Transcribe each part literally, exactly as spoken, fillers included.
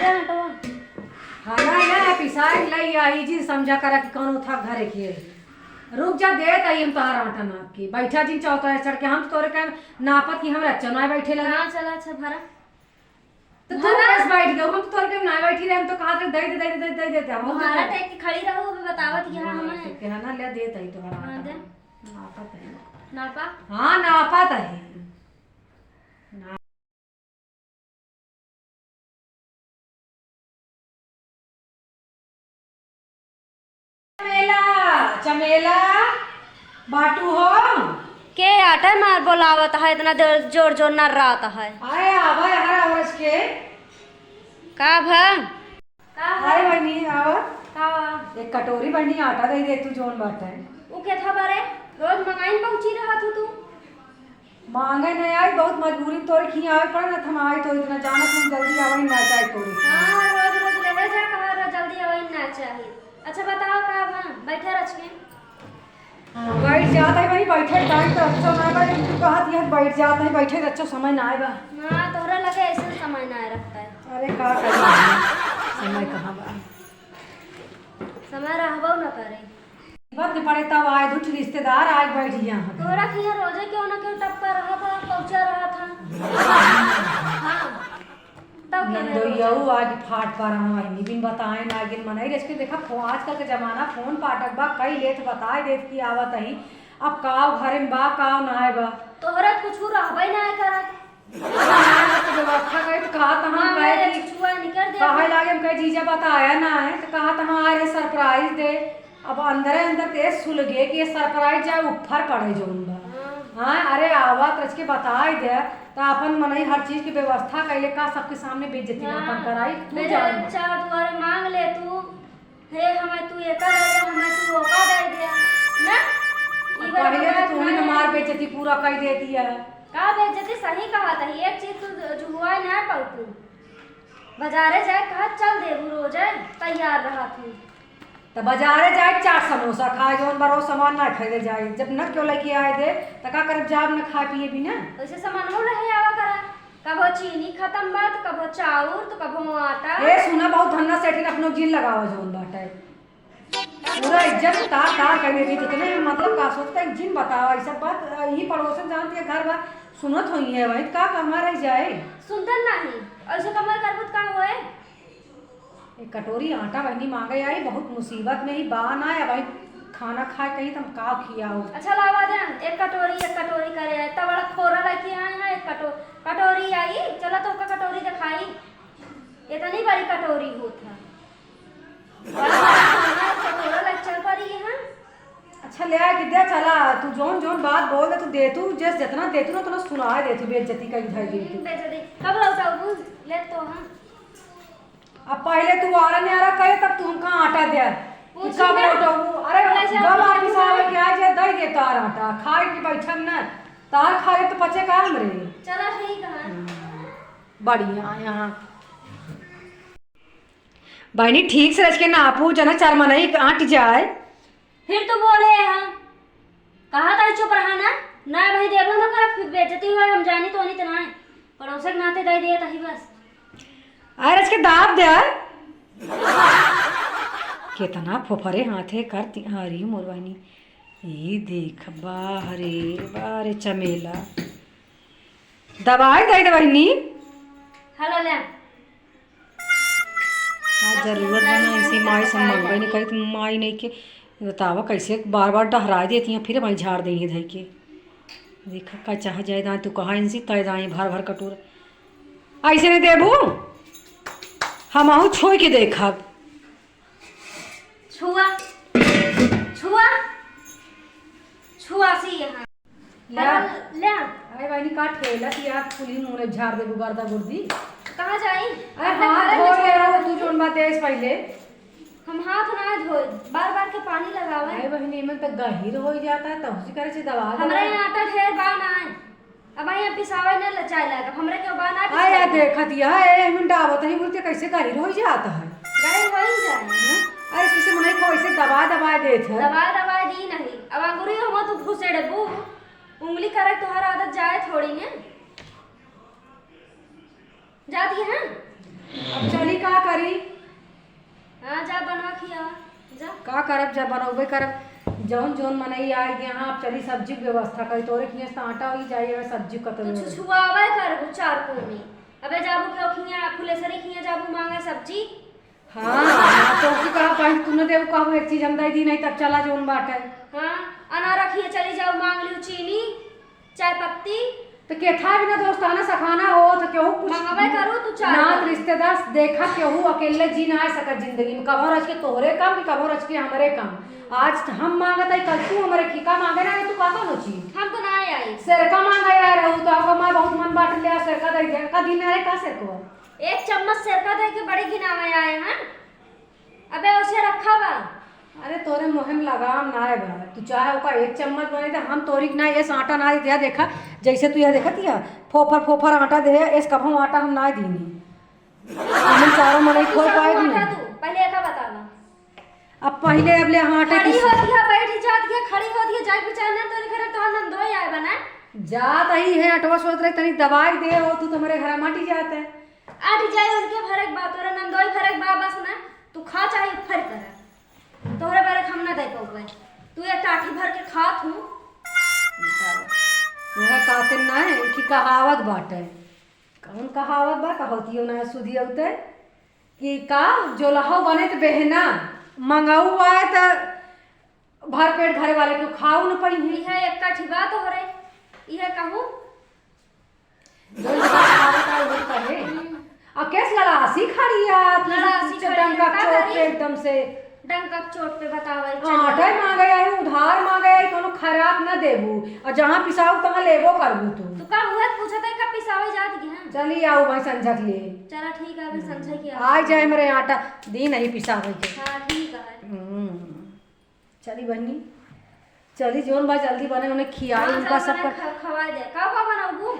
आटा। हाँ, ना, ना, पिसाई लई आई जी, समझा करा कि कौनो था घरे के। रुक जा, देत आई हम तोहार आटा नाप के। बैठा जिन चौतरा चढ़ के, हम तो तोरे के नापत कि हम रच्चो ना बैठे लगे। हाँ, चला, अच्छा, भरा। तो तू भरा। बस बैठ गयो, हम तो तोरे के ना बैठी रहे, हम तो कहा दे दे दे दे दे दे दे, हम तो भरा। टाइप की खड़ी रहू, अभी बतावत कि हाँ, हाँ, हमें। ठीक है ना, ले देत आई तोहार हाँ, आटा। दे। नापत है। नापा? हाँ, नापत है। ना। चमेला, चमेला, बाटू हो? के आटे मार बोलावत है, इतना देर जोर जोर नर्रात है। आए, आवा, हरा औरस के। का भा? का भा? अरे बहिनी, आवा। का बा? एक कटोरी बहिनी आटा दे दे, तू जोन बाटे। उ के था बारे? रोज मंगाइन पहुंची रहत हो तू। मांगे नहीं आई, बहुत मजबूरी में तोरे खिया आवे पड़ा ना, त हम आई तो इतना जाना तुम जल्दी आवे ना चाहे तोरे। हाँ, रोज रोज लेवे जा, कहा रो जल्दी आवे ना चाहे। अच्छा बताओ का बा? बैठे रच के। बैठ जात है भाई, बैठे टाइम तो अच्छा ना बा, तू कहत यार बैठ जात है, बैठे अच्छा समय ना आए बा। हाँ, तोहरा लगे ऐसे समय ना आए रखता है। अरे का करी, समय कहाँ बा? समय रहबो न करे। बंद पड़े तब आए, दुठ रिश्तेदार आए बैठ गया हम। तोहरा खिया रोजे क्यों ना क्यों टपका रहा था, पहुंचा रहा था। हाँ। तब क्या है? दोइयाऊ आज फाट पा रहा है, बिन बताए ना, बिन मनाई रच के देखा, फो-, आजकल के जमाना फोन पाटक बा, कई लेत बताए देत कि आवत ही, अब काव घरे में बा, काव ना आए बा। तोहरा कुछ रहबे ना करत। तो व्यवस्था करे तो कहा त हम हाँ, कहे मेरे कि छुआ निकर दे। कहे लागे हम कहे जीजा बताया ना है, तो कहा त हम आ रहे सरप्राइज दे। अब अंदरे अंदर ते सुलगे कि ये सरप्राइज जाए ऊपर पड़े जोन बा। हाँ। हाँ, अरे आवा त रच के बताई दे, त अपन मनई हर चीज के व्यवस्था कैले का सबके सामने बेइज्जती ना हाँ। अपन कराई, तू मेरे जान। अच्छा दुआरे मांग ले तू। हे, हमें तू एका दे दे, हमें तू ओका दे दे, ना? ई अब बार पहिले हमार तो तू ही ना हमार है। बेइज्जती पूरा कई देती है। का बेइज्जती? सही कहा था, एक चीज तू जुहुआ ना पाऊ तू। बाजारे जाए कहा, "चल देबू रोजे, तैयार रहा तू।" त बाजारे जाए, चार समोसा खाए, जौन बरो सामान ना खरीदे जाए। जब न क्यों लेके आए दे, त का करब, जाब न खाए पिए बिना? वैसे सामानो लहे आवा करा। कभो चीनी खतम बा, त कभो चाउर, त कभो आटा। ए, सुना, बहुत धन्ना सेठिन अपनो जिन लगावा जौन बाटे। पूरा इज्जत तार तार कर देती, जितने मतलब का सोचते हैं, जिन बतावा, ई सब बात, अ, यही पड़ोसन जानती है, घर बार सुनत होई है, वही का कहमा रह जाए। सुनतन नहीं, ऐसे कमाई करबू त का होए? एक कटोरी आटा बहिनी मांगे आई, बहुत मुसीबत में ही बा ना, अब भाई खाना खाए कहीं त हम का खियाओ। अच्छा लावा दे, एक कटोरी, एक कटोरी करे आए, इतना बड़ा खोरा लेके आए हैं, एक कटो-, कटोरी आई, चला तो ओका कटोरी दिखाई, इतनी बड़ी कटोरी होत है। बड़ा बड़ा खाना, एक कटोरा लेके चल पड़ी है। अच्छा ले आए के दे, चला, तू जौन जौन बात बोल दे, तू दे, तू जस जितना दे तू ना, उतना सुनाए दे, तू बेइज्जती कहीं धर दे तू। हम्म, बेइज्जती। कब लौटाऊ? ले तो हम। अब पहिले तू आरा न्यारा करे, तब तू हमका आटा दे। पूछी कब ना। लौटबू? अरे, पहिले से गम पूछी आदमी ना। साहब के आ जाए, दे दे तार आटा। खाए के बैठम ना। तार खाए तो पचे का हमरे? चला, ठीक है। बढ़िया, यहाँ। बहिनी, ठीक से रच के नापू, जना चार मनई आट जाए। फिर तो बोले यहाँ, कहा था चुप रहा ना, ना भाई देबो ना करब, फिर बेइज्जती हुआ, हम जानी तो नहीं तो ना, पड़ोसे के नाते दे दिया तही बस। अरे इसके दाब दे। कितना फोफरे हाथे करती, अरे मोर बहिनी, ई देख, बाह रे, बाह रे चमेला। दवाई दे दे बहिनी। हेलो ले। आज जरूरत बा ना, ऐसे माई से मंगबे नहीं करी, त माई नहीं के बतावा कैसे बार बार डहराए देती हैं, फिर वहीं झाड़ देंगे धई के। देखा का चाह जाए दाएं, तू कहा इनसे तय दाएं भर भर कटोर। ऐसे नहीं देबू, हम आहू छोई के देखब। छुआ, छुआ, छुआ सी यहाँ। या। ले, ले। अरे बहिनी, का ठेला की यार, फुली मुंह रे झाड़ देबू गर्दा गुर्दी। कहाँ जाई? अरे अपने हाथ घरे धो के चले रहो, जाओ। तू जोन बात है इस पहले। हम हाथ ना धोए, बार बार के पानी लगावे। अरे बहिनी, एमन त गहिर हो जाता है, तब से करे से दबा दबा। हमरा यहाँ आटा ढेर बा ना है। अब यहाँ पिसावे न लचाए लागब, हमरा के बा ना आया पिसावे। देखत या, ए, एमन डावत है, बोलते कैसे गहिर हो जाता है। गहिर हो ही जाए। हैं? अरे, इसे मने को ऐसे दबा दबा देत है। दबा दबा दी नहीं। अब अंगुरी हम तू घुसेड़बू, उंगली करे तोहर आदत जाए थोड़ी ने। जाती है? अब चली का का करब, जब बनौबे करब, जौन जौन मनई आए के यहाँ, अब चली सब्जी के व्यवस्था करी। तोरे खियाँ से आटा होई जाई, अबे सब्जी कतई तू होई। छुछुआवे करबू चार कोनी। अबे जाबू के खियाँ, फुलेसरी खियाँ जाबू मांगे सब्जी। हाँ, हाँ, तो की कहा, बहिन, तू न देबू, कहबू एक चीज हम दे दी, नहीं तब चला जौन बाटे। हाँ, अनारा खियाँ चली जाऊ, मांग लियो चीनी, चाय पत्ती। तो केथा बिना दोस्ताना सखाना हो, तो केहू कुछ मंगवे करू, तू चाय नात पत्ती। रिश्तेदार देखा, केहू अकेले जी ना आ सकत जिंदगी में। कभो रच के तोहरे काम, कभो रच के हमरे काम। आज त हम मांगत हई, कल तू हमरे खिका मांगे ना, तू का कौनो चीज? हम तो ना आई। सेरका मांगे आए रहू, तो अब हमार बहुत मन बाट ले, सेरका दे दे। का दिन रे, का सेरको? एक चम्मच सेरका दे के बड़ी घिनावे आए हैं। अबे उसे रखा बा। अरे तोरे मुँहे में लगाम ना आए बा, तू चाहे ओका एक चम्मच बने दे, हम तोरी के ना, ये आटा ना दे, देखा, जैसे तू यह देखत हिया, फोफर फोफर आटा दे, इस कभों आटा हम ना दीनी। हम चारों मनई खोल पाए आटा नहीं। तू पहले एका बतावा। अब पहिले अब ले हम आटा खड़ी की होती है, बैठ जाती है, खड़ी होती है, जाके बेचारा ना तोरे घर तो नंदोई आए बना। जात ही है, अटवा सोच रहे, तनी दवाई दे हो, तू तुम्हारे घर माटी जात है। आटी जाए उनके भरे के बा, तोरे नंदोई भरे के बा, बस ना, तू खा चाहे फर कर, तोहरे बारे हम ना दे पउबे, तू ये टाठी भर के खात हूँ। वह कातिल ना है कि कहावत बाटे, कौन कहावत बा, कहोतियो ना सुधी औते कि का जोलहो बने त बेहना, मंगाऊ आए त भर पेट घरे वाले क्यों खाऊ न पई है। यह एक काठी बात हो रे, यह कहूँ। जोन बात आवत है, वो कहे। हम्म। आ केस लड़ासी खड़ी है, तू लड़ासी खड़ी है, डंका का चोट पे करी? एकदम से। डंका चोट पे बतावे, हाँ, चलिए। टाइम आ गया है, उधार मांगे है, कोनो खैरात न देबू। और जहाँ पिसाऊ, तहाँ लेबो करबू तू। तू का हुआ, पूछा था, कब पिसावे जात की, हाँ? चली आओ भाई, संझा के लिए। चला, ठीक है, अभी संझा की आ जाए, मेरे आटा दी नहीं पिसावे के। हाँ, ठीक है। हम्म। चली बहिनी, चली, जौन बा जल्दी बने, उन्हें खियाई, हाँ, उनका जल्दी सबका बने, ख-, खवा दे। का, का बनाऊ?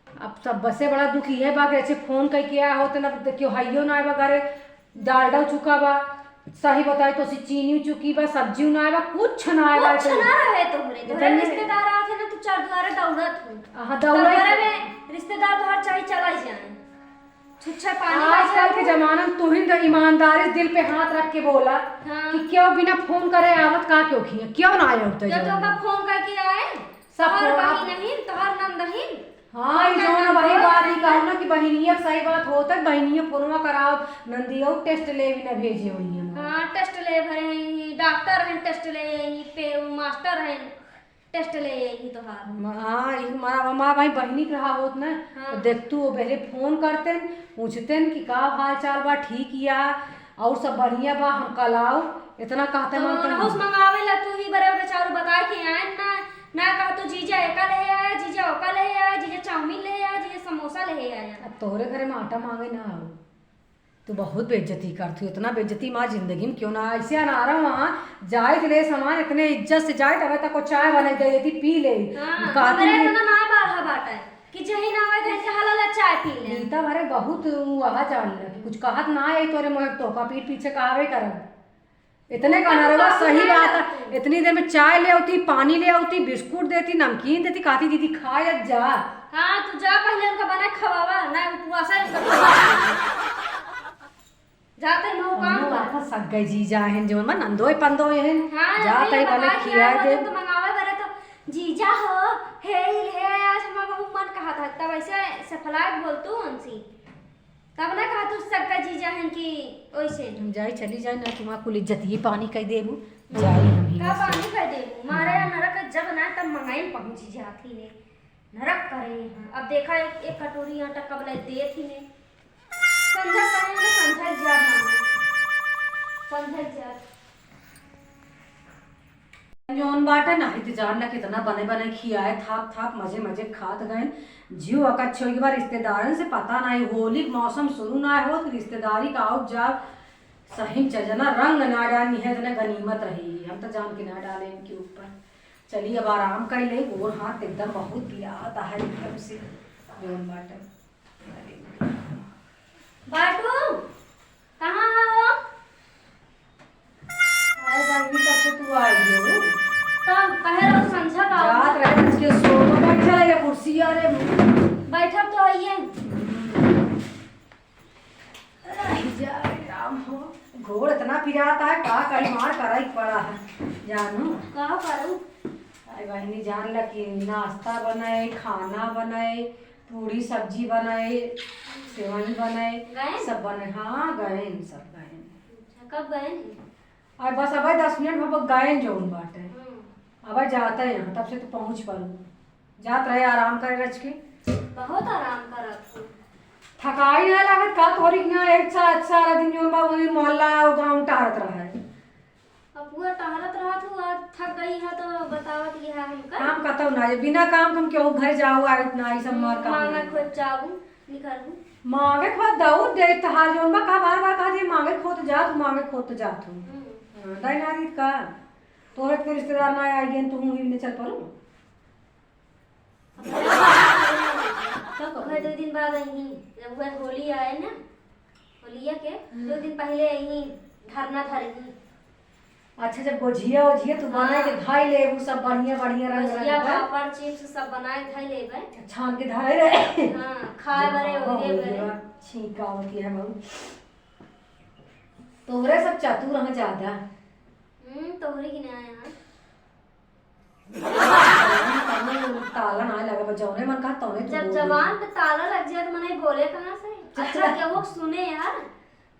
अब सब बसे बड़ा दुख इहे बा कि अच्छे फोन कइके आए होते ना, त केहू हइयो ना आए बा घरे, डालडा चुका बा, सही बताई तो सी चीनी चुकी बा, सब्जी ना आए बा, कुछ ना आए बा, कुछ तो ना रहे तोहरे, तोहरे इतने रिश्तेदार आते ना, तू चार दुआरे दौड़त हो। हाँ, तब दौड़त। घरे में रिश्तेदार तोहर चाहे चला ही जाए। छुच्छा पानी आजकल के जमाना में तुहिन तो ईमानदारी से दिल पे हाथ रख के बोला हाँ। कि क्यों बिना फोन करे आवत का क्यों खिए, क्यों ना आए होते क्यों तो जौन? का फोन करके आए? सब तोहर फोन आप बहिन नहीं, तोहर नंद नहीं। हाँ, फोन ये करके जौन वही बोला। बात ही कहूँ ना कि बहिनिया के सही बात होता है, बहिनिया फोनवा कराओ, नंदिया टेस्ट ले भी ना भेजे हुई है। हाँ, टेस्ट ले भरे हैं, डॉक्टर हैं, टेस्ट ले हैं, पे मास्टर हैं। टेस्ट ले आई ही तोहार। म-, हाँ, ई हमारा, हमारा भाई बहिनी के रहा होत ना, हाँ। तो देखतू, वो पहले फोन करतेन, पूछतेन कि का हाल चाल बा, ठीक या, और सब बढ़िया बा, हम कल आओ, इतना कहते तो मन तो रहूस मंगावे ला तू ही बरे बेचारू बता के आए ना, ना कह तू जीजा एका ले आया, जीजा ओका ले आया, जीजा चाउमीन ले आया, जीजा समोसा ले आया। अब तोहरे घरे में आटा मांगे ना आओ। तू बहुत बेइज्जती करत हूँ, इतना बेइज्जती माँ जिंदगी में क्यों ना। ऐसे अनारा वहाँ जाइत ले सामान इतने इज्जत से जाइत, तबे तक को चाय बनाई दे देती, पी ले। हाँ, कहती हमरे है इतना ना बाढ़ा बाटा है कि जही ना आवे, तही से हलाला चाय पी ले। नीता भरे बहुत वहाँ जान ले, कुछ कहत ना है तोरे मुँह, तो का पीठ पीछे कहावे करब। इतने का नरवा सही बात है। इतनी देर में चाय ले आती, पानी ले आती, बिस्कुट देती, नमकीन देती, कहती, "दीदी, खा या जा।" हाँ, तू जा, पहले उनका बना खवावा, ना उपवास है उनका खवावा। जाते ही मुँह काम उन्हों कर। आपन सग्गे जीजा हन, जौन मन नंदोय पंदोय हन। हाँ, जाते ही बना खिया दे। तो मंगावे बरे तो, "जीजा हो, हे, हे, आज हमारा बहुत मन कहा था," तब ऐसे सफलाक बोल तू उनसे। तब ना कहा तू सबका जीजा हन कि ओइसे। हम जाई, चली जाई ना, तुम्हारा कुल इज्जतिये पानी कई देबू। जाई हम ही का बस। पानी कई देबू? मारे यहाँ नरक जब ना तब मंगाई पहुँची जाती ने। नरक करे यहाँ। अब देखा एक, एक कटोरी आटा कब ले देत ही ने। संझा कहे ना, संझा इज्जार मांगे। संझा इज्जार। जौन बाटे ना, इंतजार ना कितना बने बने खियाए, थाप थाप मजे मजे खात गए। जियो अकच्छ होई के बाद रिश्तेदारन से पता नहीं, होली के मौसम शुरू ना हो तो रिश्तेदारी का आउब जाब सही में चल जाना, रंग ना डालनी है, इतने गनीमत रही, हम तो जान के ना डाले इनके ऊपर। चलिए अब आराम कर ले, गोर हाथ एकदम बहुत पिरात है एकदम से। जौन बाटे बाटू, कहाँ है हो? अरे बहिनी, कब से तू आई हो? तो कहे रहो संझा का जात रहे, उसके सो तो बैठा रहे कुर्सी, अरे। बैठब तो आइए। आई जा, राम हो। गोड़ इतना पिरात है, का करी, मार करइ पड़ा है जानू। का करूँ? अरे बहिनी, जान ला कि नाश्ता बनाए, खाना बनाए, पूड़ी सब्जी बनाए, सेवई बनाए, गएन? सब बनाए। हाँ, गएन, सब गएन। अच्छा, कब गएन? अरे बस अबे दस मिनट में गएन जौन बाटे। हम्म। अबे जाते हैं, तब से तो पहुँच पड़ू। जात रहे आराम करे रच के। बहुत आराम करत हो। थकाई ना लागत का तोरी के ना? एक सा-, सारा दिन जौन बा वही मोहल्ला और गाँव टहरत रहे। अब पूरा टहरत रहत हो, आज थक गई है तो बतावत ये है हमका। काम कतौ ना, ये बिना काम हम केहू घर जाओ, आइत ना, ई सब मार काम मांगे ना। खोज जाऊ, निकलू। मांगे खोज दऊ दे, तहार जौन बा का बार बार कहा जे मांगे खोज जात, मांगे खोज जात हो। हम्म। हाँ, दाई ना रही का? तोहरे के रिश्तेदार ना आई गए, तू ही ने चल पड़ू। तो वह दो दिन बाद आई, जब वह होली आए ना, होलिया के हम्म। दो दिन पहले आई, धरना धरही। अच्छा, जब गोझिया ओझिया तू बनाए के हाँ। धई ले, उ सब बढ़िया बढ़िया रंग गोझिया, रंग का। पापड़, चिप्स सब बनाए धई लेबे। छान के धरे रहे। हाँ, खाए बरे, हाँ, ओढ़े बरे। छींका होती है बहुत। तोहरे सब चतुर हैं ज्यादा। हम्म, तोहरे की ना यहाँ। ताला ना लगा बा, जौने मन कहा तौने तू जब बोल दे। जबान पे ताला लग जाए तो मने बोले कहाँ से? अच्छा, केहू सुने यार,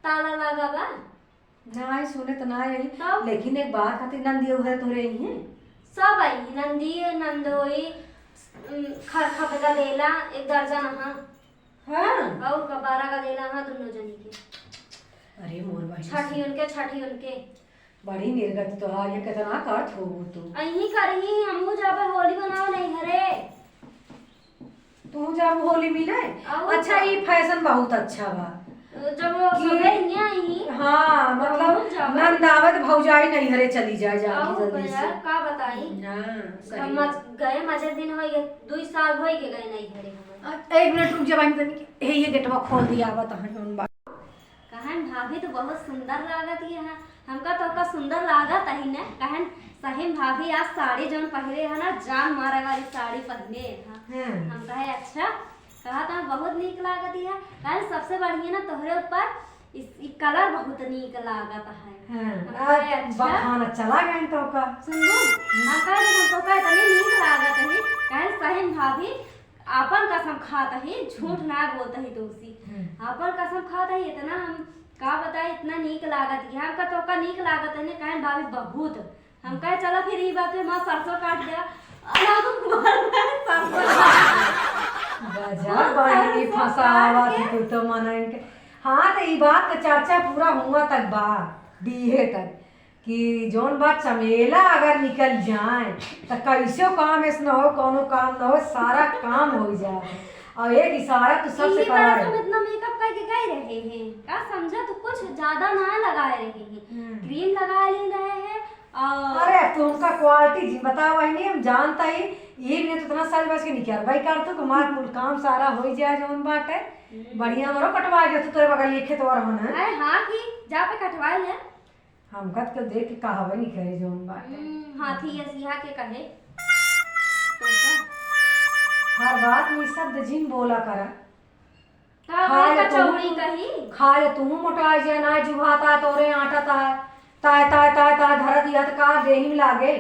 ताला लगा बा। ना आई सुने तो ना आई, तब? लेकिन एक बात खातिर नंदियो घर तोरे आई हैं। सब आई, नंदी, नंदोई, उम, खरखा पे गदेला, एक दर्जन हाँ। हाँ। और का बारह गदेला हाँ दोनों जनी के। अरे मोर बहिन। छठी उनके, छठी उनके। बड़ी निर्गत तोहार, ये कितना करत होबू तू। अहीं करही, हमहू जाबे होली मनावे नैहरे। तू जाबू होली मिले? अउ अच्छा, का? ई फैशन बहुत अच्छा बा। जब वो कि सबे हियां आई। हाँ, तो मतलब, हमहू जाबे। नंद आवे तो भौजाई नैहरे चली जाए, जाके अउ जल्दी का से। यार, का बताई? हाँ, सही हम बात। मज-, गए मजे दिन होई गए, दुई साल होई गए गए नैहरे हमर। अ, एक मिनट रुक जा बहिन, तनी, हे, ये गेटवा खोल दिया, आवत हन, जौन बा। कहन भाभी तो बहुत सुंदर लागत ही है। हमका तो ओका सुंदर लागत ही न। कहन सही में भाभी आज साड़ी जौन पहिरे है ना, जान मारे वाली साड़ी पहिरे है। हाँ। हम कहे अच्छा, कहा तो बहुत नीक लागत ही है। कहन सबसे बढ़िया ना तोहरे ऊपर इस, ई कलर बहुत नीक लागत है। हाँ, हम कहे आज अच्छा। बखान चला गए तो का। सुन लू, हम कहे हम तो का इतनी नीक लागत है। कहन सही में भाभी आपन कसम खात ही, झूठ ना बोलत ही तोसी। हम्म। आपन कसम खात ही, इतना हम का बताई, इतना नीक लागत ही। हमका तो का नीक लागत ही ने, कहे भाभी बहुत। हम कहे चला फिर ई बात पे हमार सरसों काट दे। सरसों काट। गजब बहिनी सरसों फंसावत काट के। तू तो मनन के। हाँ, तो ई बात के चर्चा पूरा हुआ तक बा, डीहे तक। कि जौन बात चमेला अगर निकल जाए, त कैसो काम ऐस न हो, कौनो काम न हो, सारा काम हो जाए। और एक इशारा तू सबसे इही करा बात है। हम इतना मेकअप करके गए रहे हैं, का समझा, तू कुछ ज्यादा ना लगाए रहे हैं, हम्म। क्रीम लगाए ले रहे हैं। और अरे, तू हमका क्वालिटी जी बतावा ही नहीं, हम जानता ही, ये भी नहीं तो इतना साल बच के निकल भाई कर तू, हमार कुल काम सारा हो जाए जौन बाटे। हम्म। बढ़िया मरो कटवा दे तू, तोरे बगल ये खेतवा रहो ना। अरे हाँ की, जा पे कटवा ले। हमका तो देख के कहावे नहीं करे जौन बाटे। हम्म, हाथी यस यहाँ के कहे। तोका? हर बात में शब्द जिन बोला करा। का खा ले कचौड़ी तू, कही? खा ले तू मोटा जे ना जुहाता तोरे आटा ता, ताय, ताय, ताय, ताय धरत यह त का देही में लागे?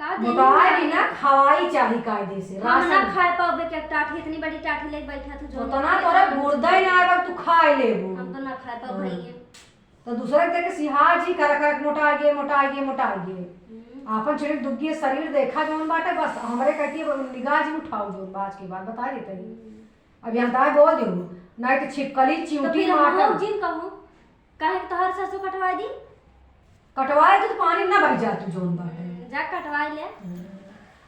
का देही में मोटाए लागे? भी ना, खवाई चाही कायदे से, हम ना राशन। खाए पाओ बे, क्या टाठी, इतनी बड़ी टाठी लेके बैठा तू, जो उतना ना तोरे खाए। गुर्दा ही ना आवे, तू खाए लेबू। हम तो ना खाए पाओ हाँ। भैया। तो दूसरे के देख के सिहा जी कर कर मोटा गे, मोटा गे, मोटा गे। हम्म। आपन चुनिक दुग्गी शरीर देखा जौन बाटे, बस हमरे कहती है निगाह जी उठाओ जौन बाज के बाद बता देते हैं। हम्म। अब यहाँ दाई बोल दे, नहीं तो छिपकली तो चिउटी फिर हम माटा। लोग जिन कहूँ, काहे के तोहार सरसों कटवा दी? कटवाए तो पानी ना बह जा तू जौन बाटे। हम्म, जा कटवाए ले। हम्म।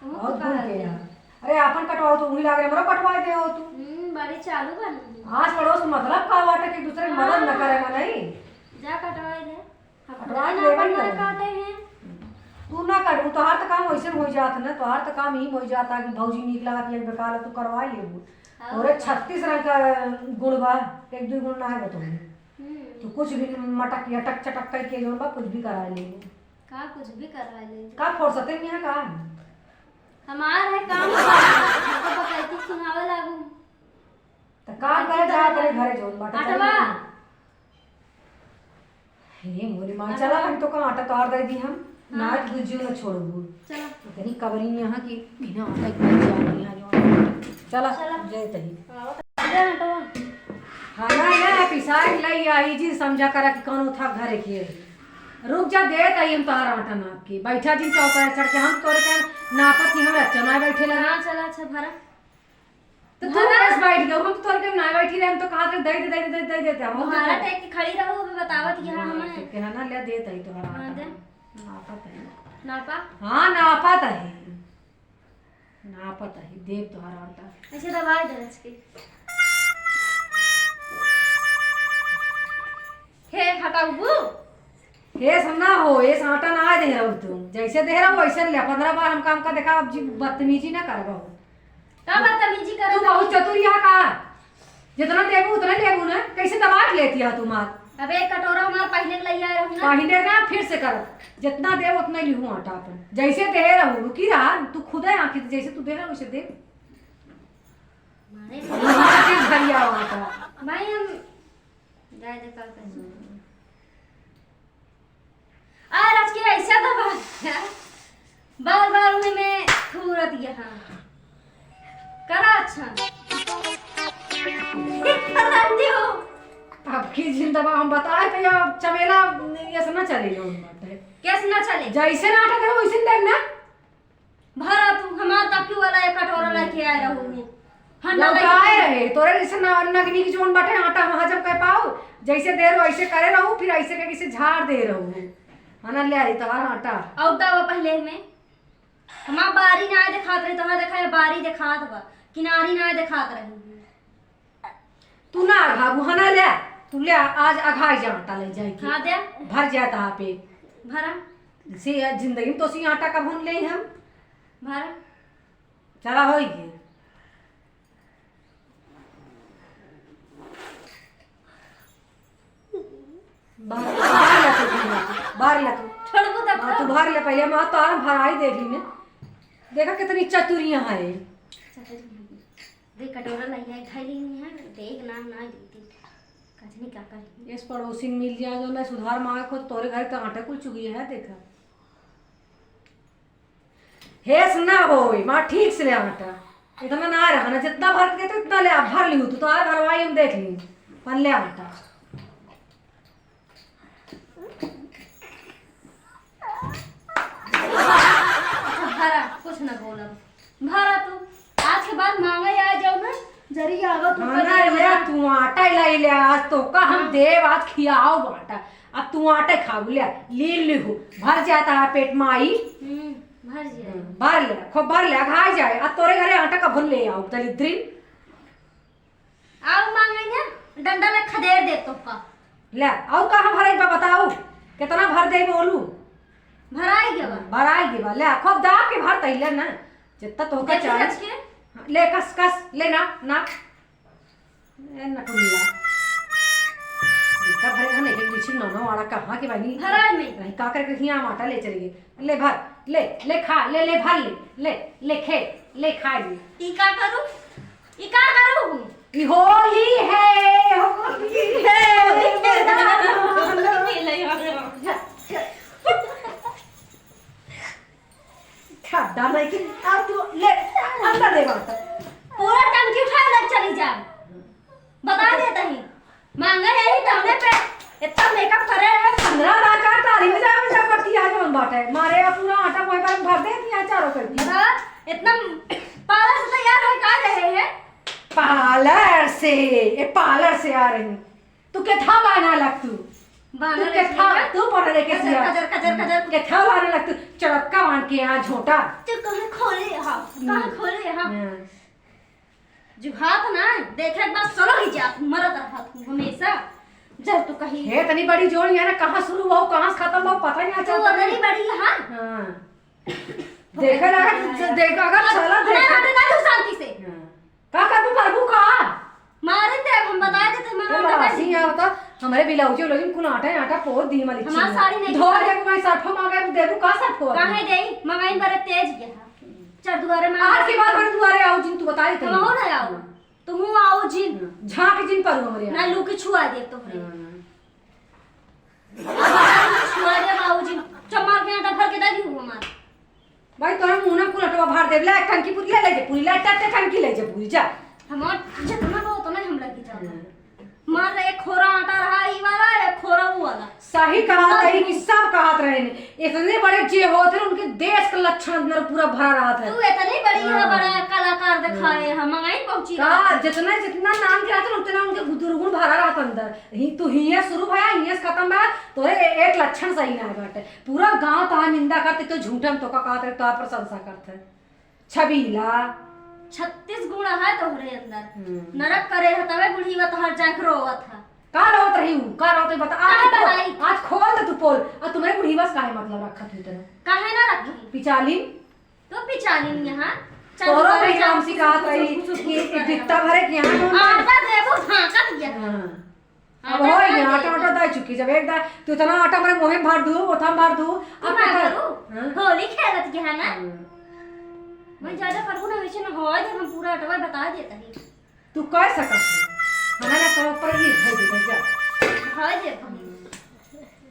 तू बहुत तो गुण कहा के दे। यार। अरे आपन कटवाओ तो वही लागे, हमरो कटवाए दे हो तू। हम्म, बड़ी चालू बनी। आस पड़ोस के मतलब का बाटे कि दूसरे की मदद न हाँ। करे ना नहीं। जा कटवाए ले। हम कटवाए खुदा ले ना अपन ना करे। काटे हैं। तू ना कटू, तोहार तो काम वैसे हो जात ना, तोहार तो काम ही हो जाता कि भौजी नीक लागत या बेकार तू करवाए लेबू। हाँ। तोरे छत्तीस रंग का गुण बा, एक दो गुण ना है बतौनी। हम्म। तू कुछ भी मटक यटक चटक करके जौन बा कुछ भी करा लेबू। का कुछ भी करवा ले? का फुर्सते में है का? हमार है काम, हमको बकैती सुनावे लागू। त काम करे जा अपने घरे जौन बाटे अटवा। करे। हे मोरी माँ, चला, हम तो का आटा तोहार दे दी हम, ना हाँ। दूजियो ना छोड़बू। चला। इतनी कबरी यहाँ की बिना आटा की जाती है जो। चला, चला। जय तही। हाँ, आटा। हाँ, ना, ना, पिसाई लाई आई जी, समझा करा कि कौन था घर के। रुक जा, दे तही हम तोहार आटा नाप के। बैठा जी चौका चढ़ के, हम तोरे के नापत की हम अच्छा ना बैठे लगा। हाँ, चला, अच्छा, भरा। तो तू भरा। बस बैठ गयो, हम तो तोर के ना बैठी रहे, हम तो कहा थे, "दे दे, दे दे, दे दे, दे दे।" हम तो तुम्हारा टेक के खड़ी रहू, अभी बतावत कि हाँ, हाँ, हमें ठीक है ना, ले देत ही तोहरा हाँ, आटा। दे। नापत है। नापा? हाँ, नापत है। नापत है, देव तोहरा आटा। ऐसे दबाए दे रच के। हे, हटाऊ बू। एस ना हो, एस आटा ना दे रहू तू। जैसे दे रहू वैसे ले। पन्द्रह बार हम काम का देखा, अब जी बदतमीजी ना करबा हो। का बदतमीजी करत तू? बहुत चतुर यहाँ का, जितना देबू उतना लेबू ना। कैसे दबा के लेती है तू मार? अब एक कटोरा हमार पहले के लइया रहू ना। पहले ना, फिर से कर, जितना देबू उतना लिहू आटा अपन। जैसे दे रहू, रुकी रहा, तू खुदे आँखी से, जैसे तू दे रहू वैसे दे। मारे मारे के भरिया आटा। भाई हम जाए दे का कर। हम्म। और आज के ऐसा दबा दिया, बार बार उन्हें मैं थूरत यहाँ। करा अच्छा। अब की जिन दबा हम बताए तो या चमेला ऐसा ना चले, जौन बात है। कैसे ना चले? जैसे नाटक है वैसे देख ना। भरा तू, हमार तपकी वाला एक कटोरा लेके आए रहू। हंडा लौटाए लेके रहे, तोरे जैसे न-, नगनी की जोन बाटे आटा वहाँ जब कह पाओ, जैसे दे रहो ऐसे करे रहू, फिर ऐसे कह किसे झाड़ दे रहू। है ना, ले आई तोहार आटा। और दवा पहले में, हमार बारी ना देखात रही, तोहार देखा है बारी देखात बा, किनारी ना देखात रही। तू ना अघाबू, है ना, ले, तू ले, आज अघाई जा आटा ले जाए के। हाँ, दे। भर जाए तहा पेट। भरा। से जिंदगी में तो सी आटा कभो नहीं ले हम। भरा। चला होई गे। बाहर, बाहर ला तू, बाहर ला तू। छोड़बू तब हाँ, तो। तू बाहर ले पहले, हम तो आराम भराई देख ली ने। देखा कितनी चतुरियां है। चतुरी। देख कटोरा लइया है, खाई लेनी है, देख ना, ना लेती। कजनी का करी? इस पड़ोसी मिल जाए जो मैं सुधार मांगे खुद तोरे घर का आटा कुल चुकी है, देखा। हेस ना होई, माँ ठीक से ले आटा। इतना ना रहा ना, जितना भर के तो इतना ले, आप भर लिहू, तू तो आ भरवाई हम देख ली। पन ले आटा। अच्छा, भरा, कुछ ना बोलब। भरा तू, आज के बाद मांगे आ जाओ ना, जरी आवा तू हाँ, कभी ना, ले, बना। तू आटा ही लाई ले, आज तो का हम हाँ। देव, आज खियाओ आटा। अब तू आटे खाऊ ले, ले लिहू, भर जाता है पेट माई। हम्म, भर जाए। हम्म, भर ले, खूब भर ले, अघाई जाए। अब तोरे घरे आटा कभो ले आओ, दलिद्री। आओ मांगे ना, डंडा ले खदेड़ दे तो का। ले, और कहाँ भरे बा बताओ, कितना भर दे बोलू? भराई गवा। भराई गवा, ले, खूब दाब के भर तैले ना, जितना तोहका देखी चाहे। रच के। हाँ, ले, कस, कस, ले ना, ना। ए नटुल्ला। इनका भरे हम एक एक बिछी नौ नौ वाला कहाँ के बनी? भराई में। नहीं, का करके हियाँ आटा ले चली गई। ले भर, ले, ले खा, ले, ले भर ले, ले, ले खे, ले खा ले। ई का करू? ई का करू? ई होली है, होली है। ठड्डा नहीं कि अब तू ले, अंदर दे बात। पूरा टंकी उठा ले चली जा। बता देता ही। मांगे यही तमने पे इतना मेकअप करे है। पन्द्रह लाख का तारी में जावे जब पति आ जौन बाटे। मारे अब पूरा आटा कोई बार भर दे दिया चारों करती। बता, इतना पार्लर से तैयार है का रहे हैं? पार्लर से, ये पार्लर से आ रही। तू के था बाना लग तू। बाना तू के लग था, तू। तू पढ़ रहे के कजर, सिया। कजर, कजर, कजर। के था बाना लग तू, चरक्का बांध के यहाँ झोंटा। तू कहाँ खोले यहाँ? कहाँ हम्म। खोले यहाँ? हाँ। जो हाथ ना देखे एक बार सलो ही जात, मरत रहत हूँ हमेशा। जब तू कहीं हे तनी बड़ी जोड़ी है ना, कहाँ शुरू हो, कहाँ से खत्म हो, पता ही ना तू चलता। अगली बड़ी है, हाँ। हाँ। देखे लगा, देख, अगर अब चला, हमारे देखे। बाटे ना तू शांति से। हाँ। का करबू, मरबू का? मारे ते, अब हम बता देते, तो मरवा मरासी देते। यहाँ बता, हमारे ब्लाउज उलाउज कुल आटा है, आटा पोत दी मलिक हमार छी। साड़ी नहीं धो दिखा। दे, कोई सर्फ मांगे, देबू का सर्फ? काहे देई? मंगाई बरे तेज गया। चार दुआरे में आज के बाद हमारे दुआरे आओ जिन, तू बता देते हम हो ना आओ। हाँ। तुम आओ जिन। हाँ। झांक जिन पर हमरे ना यहाँ। लू के छुआ दे तोहरे। हाँ। छुआ दे बाबूजी, चमार के आटा भर के दे दी हमार। भाई, तोरा मुंह ना कुल अटवा भर देब, ले एक टंकी पूरी ले, ले जा पूरी, ले, टट्टे टंकी ले जा पूरी, जा। हमार जितना बा, उतना ही हम लेके जाओ। हम्म। मार एक खोरा आटा रहा, ई वाला, एक खोरा ऊ वाला। सही कहत रही कि सब कहत रहे ने, इतने बड़े जे होत रहे, उनके देश के लक्षण अंदर पूरा भरा रहत है। तू इतनी बड़ी है, हाँ। बड़ा कलाकार दिखाए, हाँ। हम मंगाई पहुंची का, रहत है। जितना, जितना नाम के रहत है, उतना उनके दुर्गुण भरा रहत अंदर। ही, तू हियां शुरू भया, हियां से खत्म भया, तोरे ए-, एक लक्षण सही ना बाटे। पूरा गांव तोहार निंदा करते, तो झूठे में तोका कहत रहे, तोहार प्रशंसा करते। छबीला। छत्तीस गुण है तोहरे अंदर। हम्म। नरक करे है, तबे बुढ़ी बा तोहार जाके रोवत है। का रोवत रही हूँ? का रोवत रही? बता। आज काहे खोल, बताई? आज खोल दे तू पोल। आ तुम्हारे बुढ़ी बस काहे मतलब रखत हुई तेरे? काहे ना रखी? पिचाली? तो पिचाली यहाँ। चल, तोरो घरे बुढ़ी जा, राम सी कुछ, कहत कुछ, रही कुछ, कुछ कि कर। बित्ता भरे के यहाँ कौन बा? आटा देबो, हाँ, कर दिया। हाँ। अब आटा हो ना गया, दे आटा दे। उटा दे चुकी। जब एक दा-, तू इतना आटा मेरे मुँह में भर दू, ओथा में भर दू, तू अब ना कितना करू? हाँ? होली खेलत के है ना? हाँ। मैं ज्यादा करबू ना, वैसे ना होए दे, हम पूरा आटा बता देता ही। तू कह सकत है। हमारे ना तो ऊपर ही है, दे जा। होए दे हम।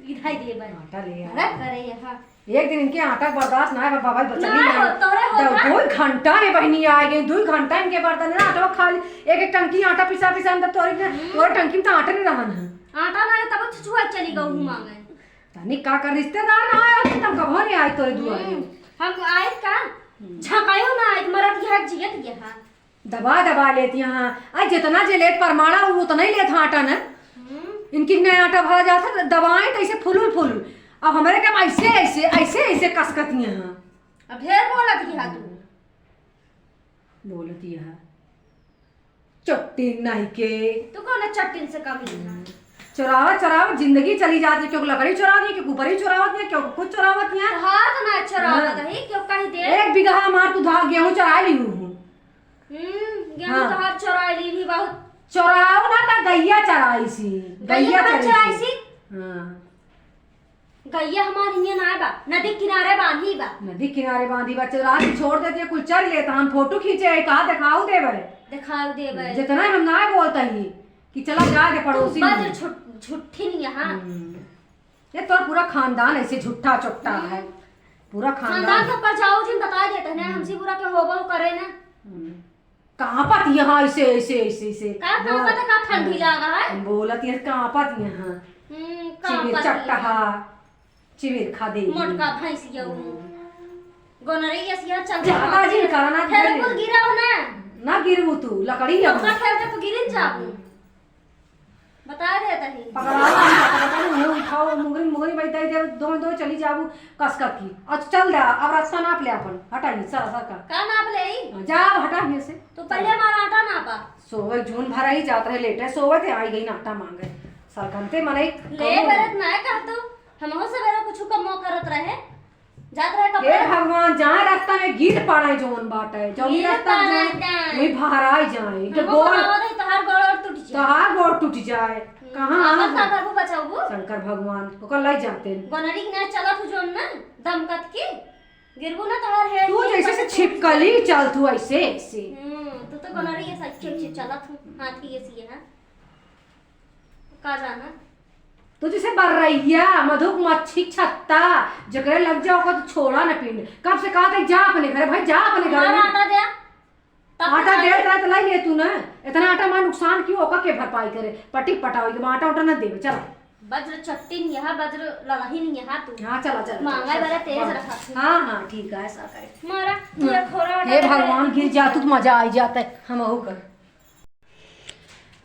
इधर दे बन। आटा ले आ। अरे करे यहाँ। एक दिन इनके आटा बर्दाश्त ना है, बाबा, बच्चा ना नहीं हो, आए। तोरे हो दो, का? दो घंटा में बहनी आ गई, दो घंटा इनके बर्तन ना आटा खा ली। एक एक टंकी आटा पिसा पिसा अंदर तोरे के, हम्म। तोरे टंकी में तो आटा नहीं रहन है। आटा ना है, तब छुआ चली गऊ हम्म। मांगे। तनी का कर रिश्तेदार ना आए, तब कभो नहीं आए तोरे दुआरे। हम्म। हम आए का? हम्म। झकायो ना आए, मरत यह जियत यह। दबा दबा लेती हैं। आ जितना जे लेत परमाणा, उ उतना ही लेत हैं आटा न। हम्म। इनकी नया आटा भरा जात है, दबाएं तो ऐसे फुलुल फुलुल। अब हमरे के ऐसे, ऐसे, ऐसे, ऐसे कसकती हैं। अब ढेर बोलत की हा तू। बोलती है। चट्टीन नहीं के। तू कौन चट्टीन से कम है? चोरावा, चोरावा, जिंदगी चली जाती है। क्यों लकड़ी चोरावत है, क्यों कुपरी चोरावत है, क्यों कुछ चोरावत है? हाँ, तो ना चोरावत हाँ। है, क्यों कहीं दे? एक बीघा हमार तू धा-, गेहूं चोरा ली हूँ। हम्म, गेहूं हाँ। तोहार चोराई ली भी बहुत। चोराओ ना, ता गैया चराई सी। गैया गैया हमार चराई चराई सी। सी? हाँ। गैया हमार हियां ना बा, नदी किनारे बांधी बा। नदी किनारे बांधी बा, चोरा के छोड़ देती है, कुल चर लेता, हम फोटो खींचे, कहा दिखाओ देवे। दिखाओ देवे। जितना हम ना बोलता ही कि चला जा दे पड़ोसी तू बज्र में। झुट-, झुट्ठी नहीं है, हाँ। हम्म। ये तोर पूरा खानदान ऐसे झुट्ठा चुट्टा हम्म। है, पूरा खानदान। खानदान के ऊपर जाओ जिन बता देते हैं, हम्म। हमसे बुरा के होबो करे ना। हम्म। कहाँ पाती यहाँ ऐसे, ऐसे, ऐसे, ऐसे? का, का बोल। पता का ठंडी हाँ। लागा है? हम बोलत ये कहाँ पाती यहाँ? हम्म, का चिबिर पाती चट्टहा, यहाँ? चिबिर खा दे। मोटका भैंसिया हूँ। हम्म। गोनरी यस यहाँ चल ज्यादा जी करा ना, फिर धर कुल ले। गिरा हो ना। ना गिरबू तू, लकड़ी है। तो का खेल के तू गिरिन जाबू। बता दे तही। पकड़ा ला, पकड़ा ला, मुंह उठाओ, मुगरी, मुगरी बैठ जाए, जब दो, दो चली जाबू, कसकत की। अच्छा, चल दे, अब रास्ता नाप ले अपन। हटा ही, सर, सर का। का नाप ले ई? जा, अब हटा ही से। तो पहले हमारा आटा नापा। सोवे, जून भरा ही जात रहे, लेटे सोवे थे, आई गई नाटा मांगे। सरकनते मने ले कौनो बरत ना कह तू, हमहू सवेरे कुछ कमो करत रहे। जात रहे कपड़ा। हे भगवान, जहाँ रास्ता में गिर पड़े जौन बाटे, जौन गिर रास्ता में पड़े जाए, जाए। वही भहराई जाए। इनके हमको गोड़, बनावा दे, तोहार गोड़ और टूट जाए। तोहार गोड़ टूट जाए। हम्म, कहाँ आपन हम का करबू बचाबू? शंकर भगवान, ओकर लई जाते। गोनरी के ना चलत हूँ जौन ना, दमकत की। गिरबू ना तोहार हेड तू में जैसे से पटक छिपकली चल तू ऐसे, ऐसे। हम्म, तू तो गोनरी के साथ चिप चिप चलत हूँ, हाथ की ये सी है। का जाना? तो जैसे बर्रैया, मधुमक्खी छत्ता, जकरे लग जाओ ओकर तो छोड़ा न पिंड। कब से कहा था, "जा अपने घरे, भाई, जा अपने घरे।" हमारा आटा दे। तब आटा तो दे, आटा इतना तो लाई ले तू ना। इतना आटा मार नुकसान क्यों, ओकर के भरपाई करे? पटी पटाओ, ये आटा उटा न देवे, चला। वज्र चट्टिन यहाँ, वज्र ललहिन यहाँ तू। हाँ, चला, चला, मांगा चला, वाला चला, तेज चला। रहा। हाँ, हाँ, ठीक है, ऐसा करे। मारा, तू हाँ। एक खोरा आटा हे दे दे। भगवान, गिर जा तू तो मजा आई जाता है, हम अहू कर।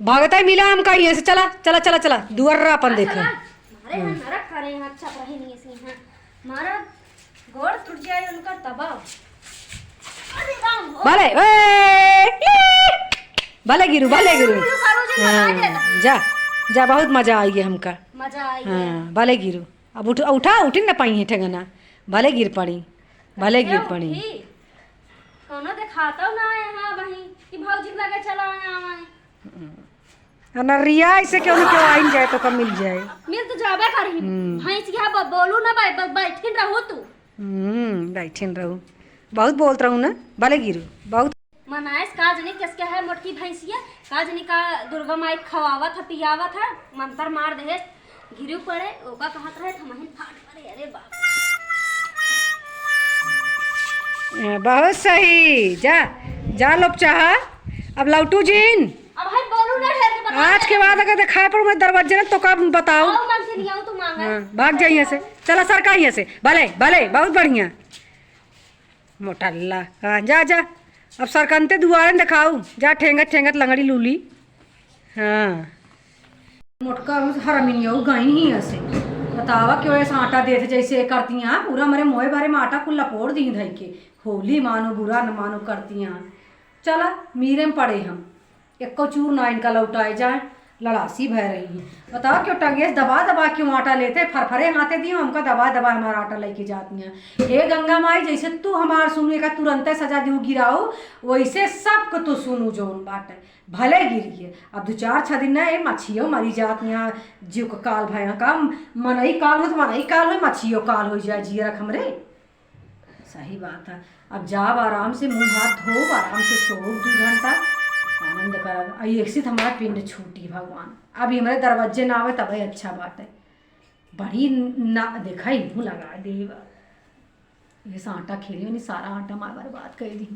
भागत है मिला हमका, यहाँ से चला, चला, चला, चला, दुआर अपन देखे। चला। हमारे यहाँ हम्म। नरक करे, यहाँ अच्छा रहे नहीं ऐसे यहाँ। हमारा गोड़ टूट जाए उनका तबाह। अरे राम हो। भले, ए, भले गिरू, भले गिरू। रुको, रुको, रुको, हाँ, रुको। जा, जा, बहुत मजा आई है हमका। मजा आई है। हाँ, भले गिरू। अब उठ, उठा, उठिन ना पाई है ठेंगना। भले गिर पड़ी, भले गिर पड़ी। उठी? कौनो देखाता ना है यहाँ वहीं कि भौजी के लगे चला आया वहीं। हम्म। अनरिया ऐसे केहू न केहू आइन जाए तो का मिल जाए। मिल तो जाबे करी। हम्म। भैंस के यहाँ ब-, बोलू ना बै-, ब-, बैठिन रहू तू। हम्म, बैठिन रहू। बहुत बोलत रहू ना, भले गिरू, बहुत। मनाएस का जनी किसके है मोटकी भैंसिया, का जनी का दुर्गा माई खवावत है, पियावत है, मंतर मार देहे। गिरे पड़े, ओका कहत रहे, हमहिन फाट पड़े। अरे बाप। ए, बहुत सही। जा, जा लोग चाहा, अब लौटू जिन। अब है बोलू ना, ढेर के बता। आज के बाद अगर देखाए पड़ू मैं दरवाजे ना, तो का बताओ? आओ, मांग के नहीं आओ, तू मांगा। हाँ, भाग जाइए से। चला सरका यहाँ से। भले, भले, बहुत बढ़िया। मोटल्ला। हाँ, जा, जा। अब सरकनते दुआरे न देखाऊ। जा, ठेंगत, ठेंगत लंगड़ी लूली। हाँ। मोटका उस हरमिनिया गई नहीं ऐसे। बतावा क्यों ऐसा आटा देते जैसे करती हैं, पूरा हमारे मोए बारे में आटा कुल लपोड़ दी धई के। होली मानो, बुरा न मानो करती हैं। चला, मीरे में पड़े हम। एको चूर ना इनका लौटाए जाए, लड़ासी भय रही है। बताओ क्यों टंगे से दबा दबा क्यों आटा लेते, फरफरे हाथे दियो हमका दबा दबा हमारा आटा लेके जाती हैं। हे गंगा माई, जैसे तू हमार सुनू एका तुरंते सजा दियो गिराऊ, वैसे सबको तू सुनू जौन बाटे, भले गिरी है। अब दो चार छह दिन ना ए मछियो मरी जाती हैं, जीव का काल भया का मनई काल हो तो मनई काल हो, मछियो काल हो जाए जिया रख हमरे। सही बात है। अब जाब आराम से मुँह हाथ धोब, आराम से सोब दू घंटा, आनंद करब। आ एक से तो हमारा पिंड छूटी भगवान, अब ये हमारे दरवाजे ना आवे तबे अच्छा बात है। बड़ी ना देखा इनहू लगा देब। ये से आटा खेली मैंने सारा आटा मार बर्बाद कर दी।